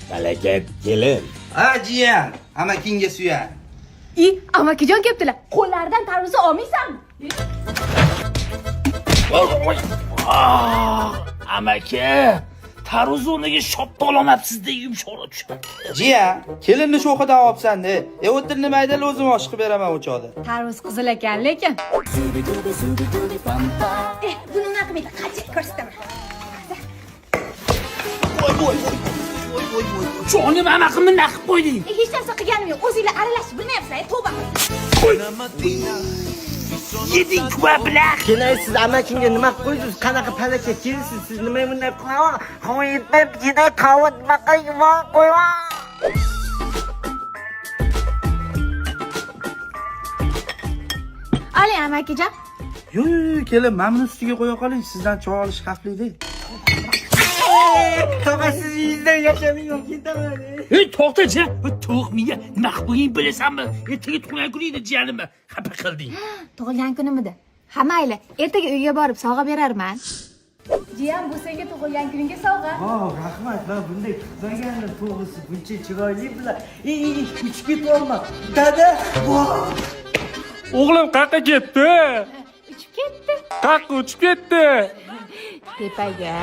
Balakat kelin. Ha jiyan, amakingga suyan. I, amakijon kelibdilar. Qo'llaridan tarvuzni olmaysanmi? Amaki, tarvuz o'rniga shoptol olmabsiz-da, yumshoqroq tushadi. Jiyan, kelinni sho'xidan olibsan-da. E o'tinni maydala o'zim osh qilib beraman o'choqda. Tarvuz qizil ekan, lekin. Eh, buni nima qilmaydi? Qachi ko'rsataman. Jonim, amakimni nima qilib qo'yding? Eh, hech narsa qilganim yo'q. O'zinglar aralashib bilmayapsizlar, tavba. Yeding kuba bilan. Kelin, siz amakimga nima qilib qo'ydingiz? Qanaqa palakat kelinsiz? Siz nima bunday qovun yetmab yeday qovun nima qiling qo'yma. Oling amakijon. Yo'q, yo'q, yo'q, kelin, mana buni ustiga qo'ya qoling, sizdan choy olish xavfli-da. Tog'a, siz yuzdan yashamayman, ketaman. Ey, to'xta jiyan, bu tovuq miya nima qilib qo'ying bilasanmi? Ertaga tug'ilgan kuni edi jiyanimni. Xafa qilding. Tug'ilgan kunimida. Ha mayli, ertaga uyga borib sovg'a berarman. Jiyan, bu senga tug'ilgan kuningga sovg'a. Oh, rahmat. Men bunday kutmagandim, to'g'risi. Buncha chiroyli bular. Ey, ey, ey, uchib ketyapman. Dada, voh! O'g'lim qayerqa ketdi? Uchib ketdi. Qayerqa uchib ketdi? Tepaga.